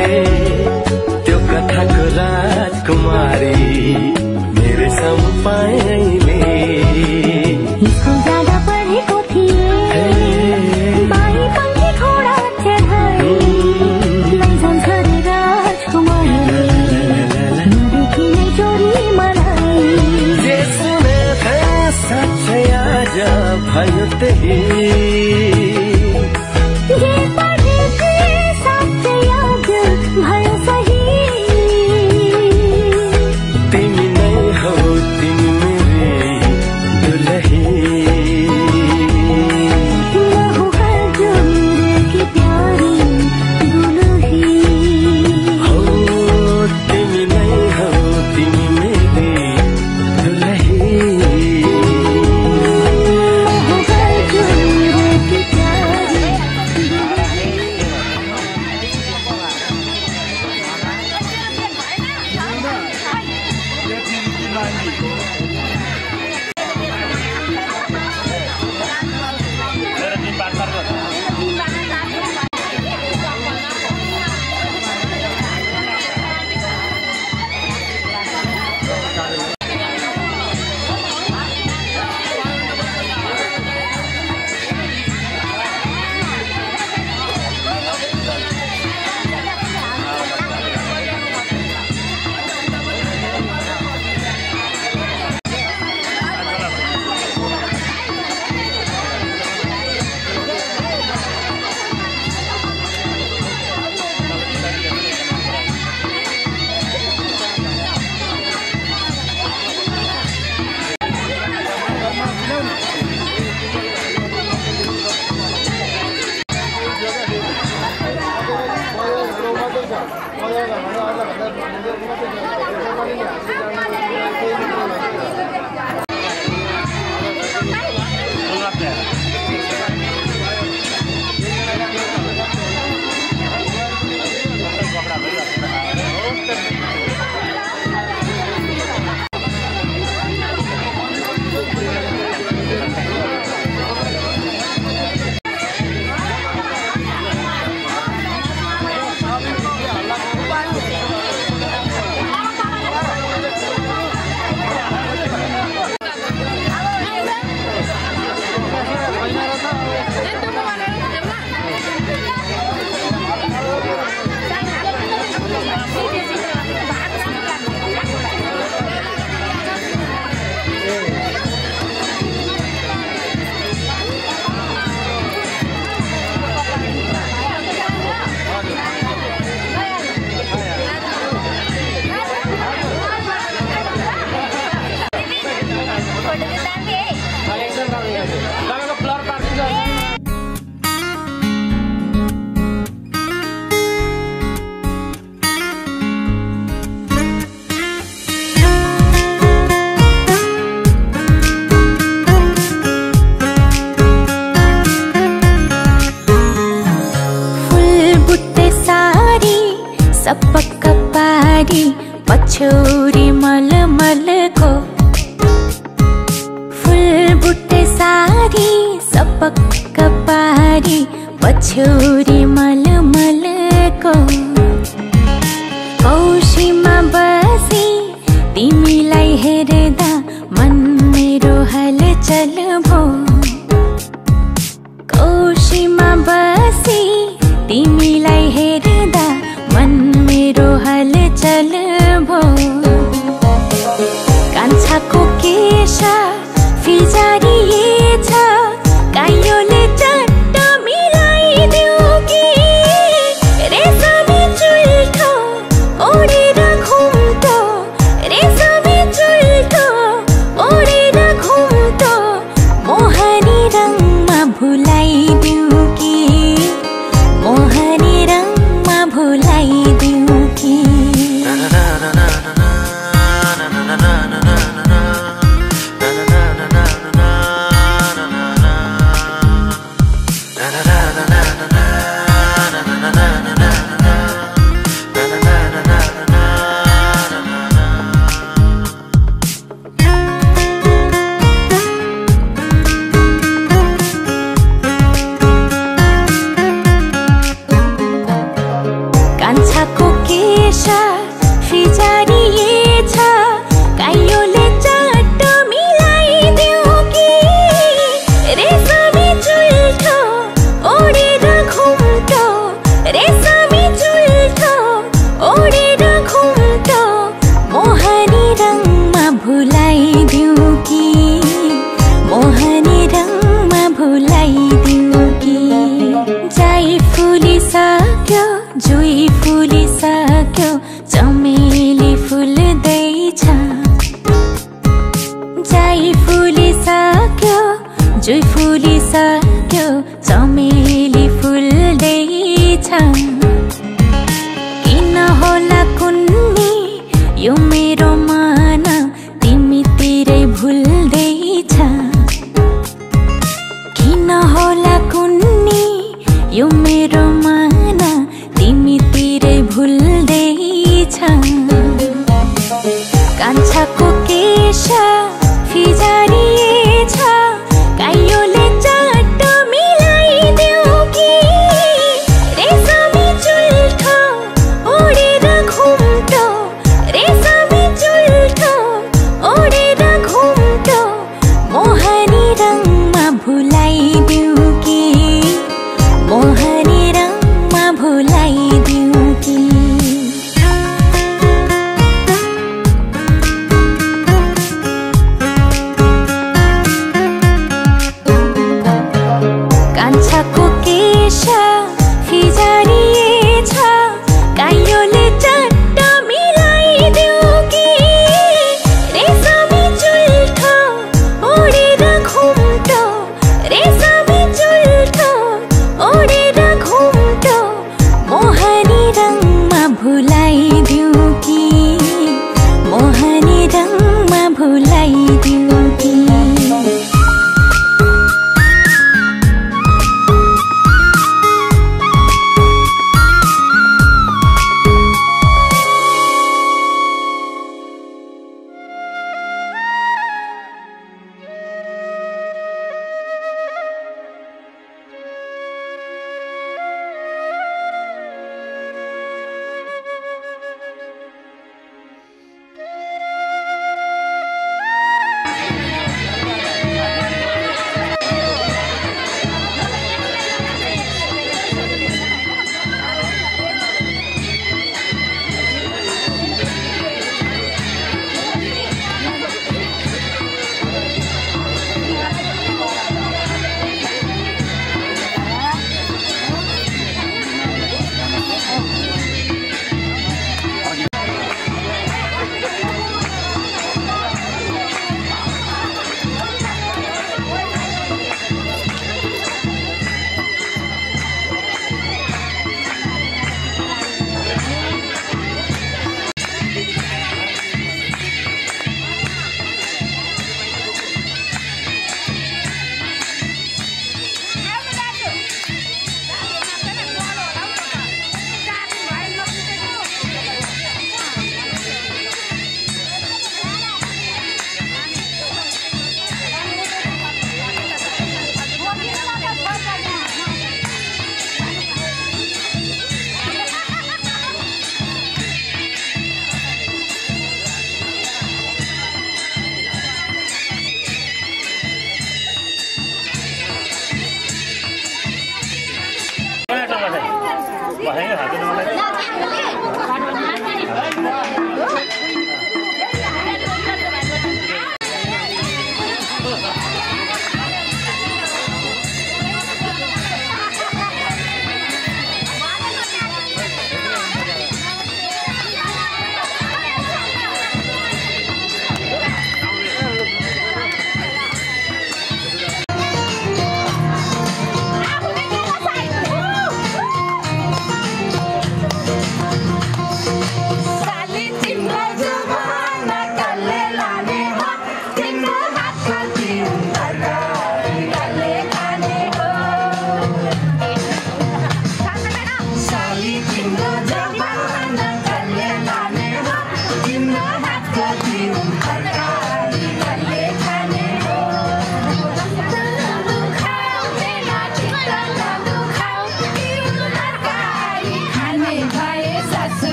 त्यो कथाको राजकुमारी मेरो सामु पाएँ अहिले स्कुल जाँदा पढेको थिएँ बाई पंखी घोडा चढाए लैजान्छ रे राजकुमारी नदेखि नै चोरी मलाई जे सुनेको साँच्चै आज भयो त्यही जे पढेको साँच्चै आज भयो सही तिमी नै हौ तिमी मेरी दुलही लहु हजुर की प्यारी दुलही हो तिमी नै हौ तिमी मेरी दुलही सपक्क पारी पछौरी मलमलको फुल बुट्टे सारी सपक्क पारी पछौरी मलमलको कौशीमा बसी तिमीलाई हेर्दा मन मेरो हलचल भो कौशीमा बसी तिमीलाई हेर्दा मन मेरो हलचल भो कान्छाको केशा फिजारिएछ काइयोले चट्ट मिलाइदेऊ कि रेशमी चुल्ठो ओढेर घुम्टो रेशमी चुल्ठो ओढेर घुम्टो मोहनी रङमा भुलाइदेऊ कि मोहनी रङमा भुलाइदेऊ कि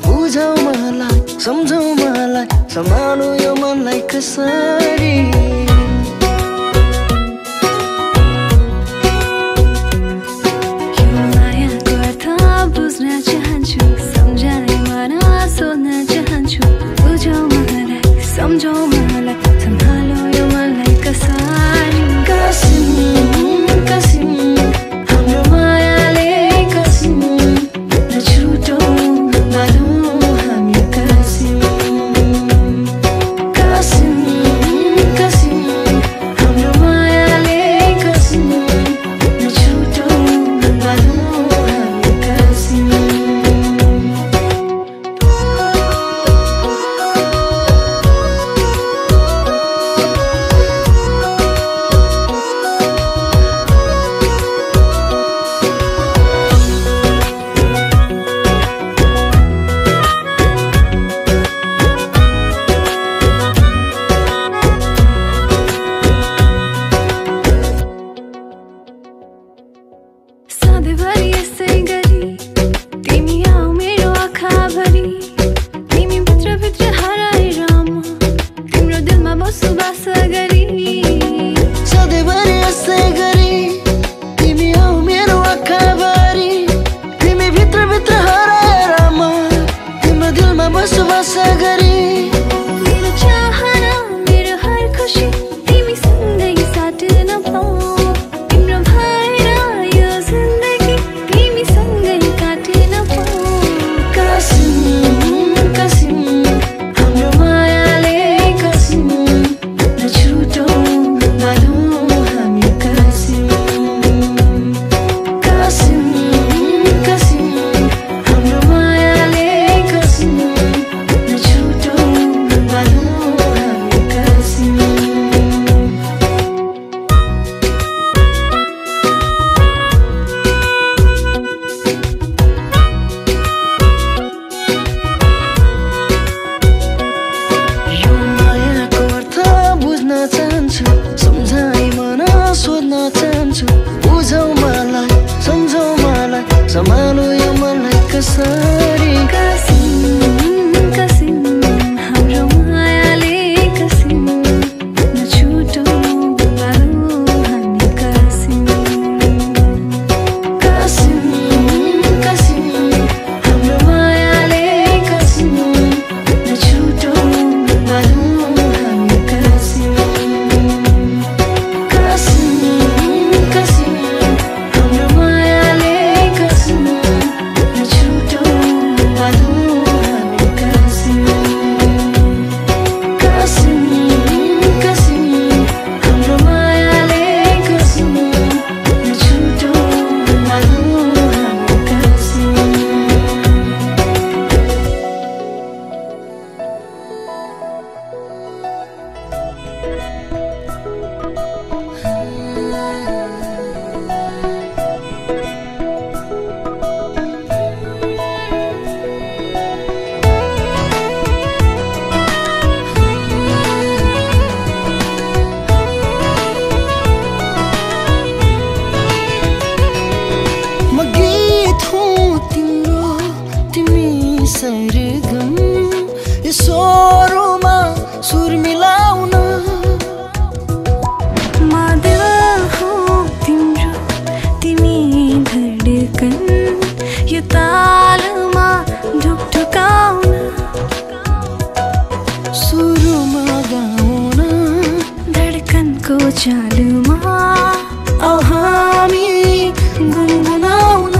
बुझौ मलाई सम्झौ मलाई सम्हालो यो मनलाई कसरी यो मायाको अर्थ बुझ्न चाहन्छु सम्झाइ मन सोध्न चाहन्छु बुझौ मलाई सम्झौ मलाई सम्हालो यो मनलाई कसरी कसिम कसिम हाम्रो मायाले कसिम नछुटौ बाँधौँ हामी कसिम कसिम कसिम हाम्रो मायाले कसिम नछुटौ बाँधौँ हामी कसिम सधैँभरि यसै गरी तिमी आऊ मेरो आँखाभरि तिमी भित्रभित्र हराएर म तिम्रो दिलमा बसोबास गरी सधैँभरि यसै गरी तिमी आऊ मेरो आँखाभरि तिमी भित्रभित्र हराएर म तिम्रो दिलमा बसोबास गरी मेरो चाहना मेरो हर खुसी तिमी सँगै साट्न पाऊ तिम्रो भएर यो जिन्दगी तिमी सँगै काट्न पाऊ कसिम कसिम हाम्रो मायाले कसिम नछुटौ बाँधौँ हामी कसिम कसिम कसिम हाम्रो मायाले कसिम नछुटौ बाँधौँ हामी कसिम यो मायाको अर्थ बुझ्न चाहन्छु सम्झाइ मन सोध्न चाहन्छु बुझौ मलाई सम्झौ मलाई सम्हालो यो मनलाई कसरी कसिम कसिम हाम्रो मायाले कसिम नछुटौ बाँधौँ हामी कसिम कसिम कसिम हाम्रो मायाले कसिम नछुटौ बाँधौँ हामी कसिम कसिम कसिम हाम्रो मायाले कसिम नछुटौ बाँधौँ हामी कसिम कसिम कसिम हाम्रो मायाले कसिम नछुटौ बाँधौँ हामी कसिम म गीत हुँ तिम्रो तिमी सरगम यो स्वरमा सुर मिलाउन म दिल हो तिम्रो तिमी धडकन यो तालमा ढुकढुकाउन सुरुमा गाउन धडकनको चालुमा औ हामी गुनगुनाउन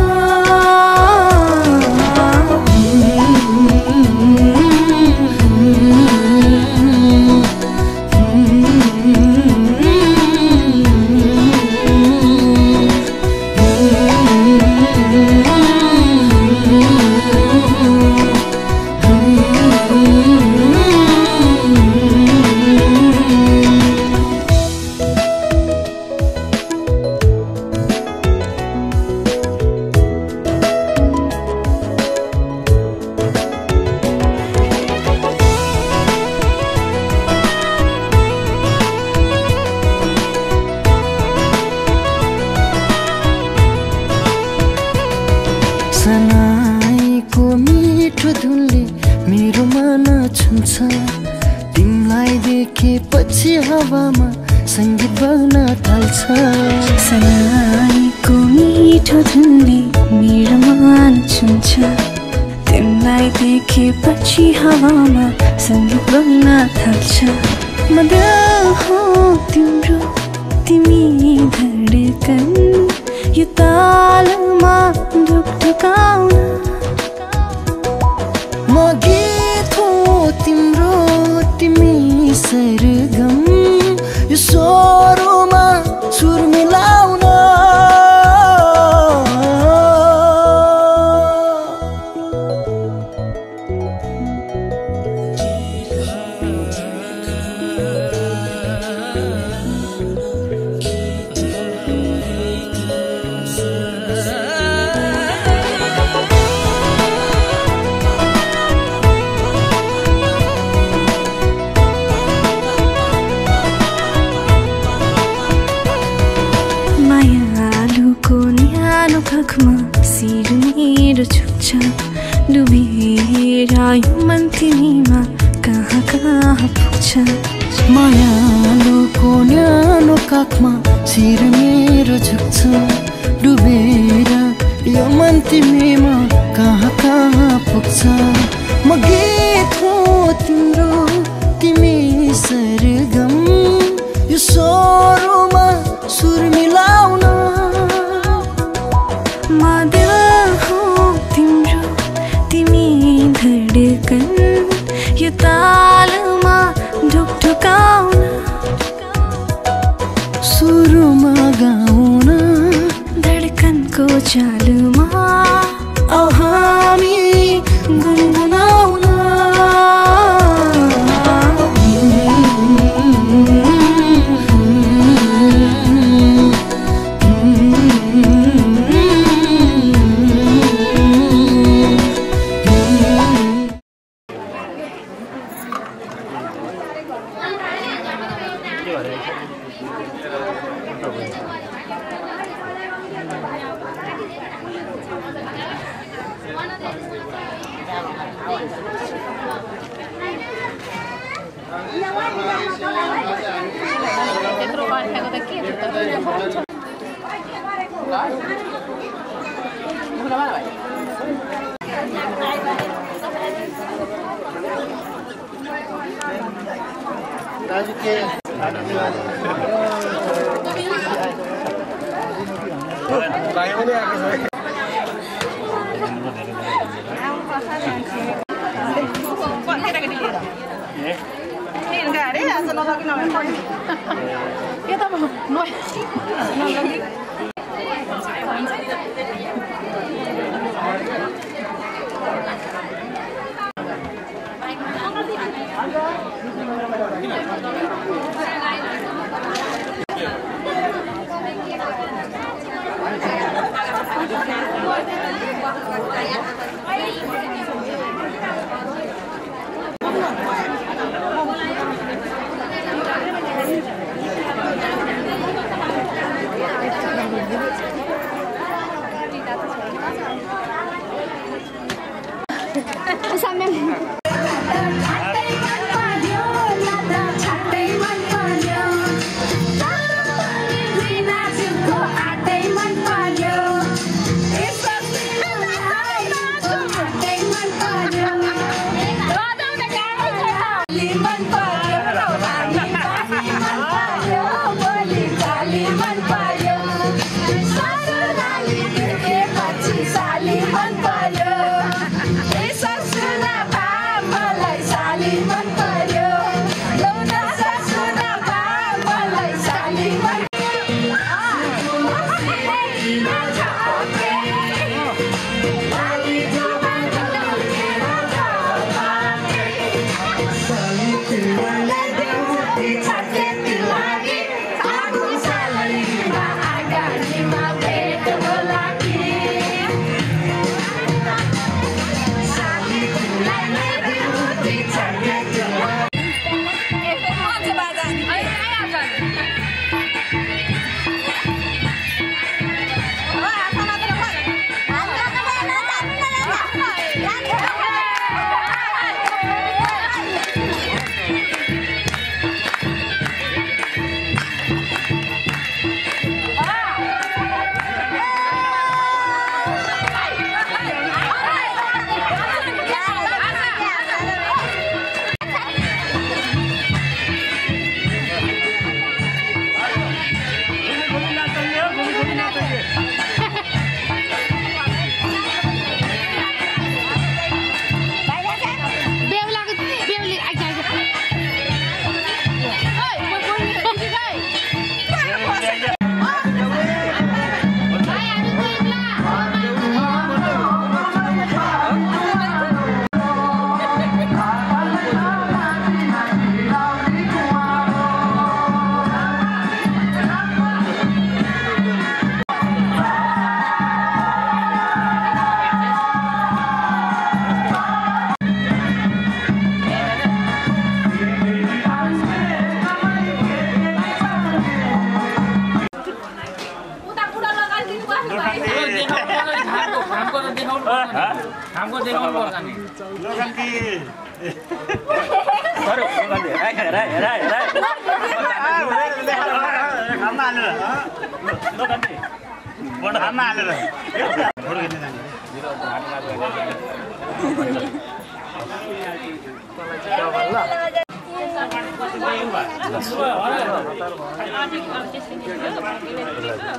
धुनले मेरो मन छुन्छ तिमीलाई देखेपछि हावामा संगीत बग्न थाल्छ सनाईको मिठो धुनले मेरो मन छुन्छ तिमीलाई देखेपछि हावामा संगीत बग्न थाल्छ म दिल हो तिम्रो तिमी धडकन यो तालमा ढुकढुकाउन म गीत हो तिम्रो तिमी सरगम यो स्वरमा सुर मिलाउन शिर मेरो छुट्छ डुबेर यो मन तिमीमा कहाँ कहाँ पुग्छ मायालुको न्यानो काखमा शिर मेरो झुक्छ डुबेर यो मन तिमीमा कहाँ कहाँ पुग्छ म गीत हो तिम्रो तिमी सरगम यो स्वरमा सुर मिलाउन म दिल हो तिम्रो तिमी धडकन यो तालमा ढुकढुकाउन सुरुमा गाउन धडकनको चालुमा हामी गुनगुनाउन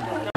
जाने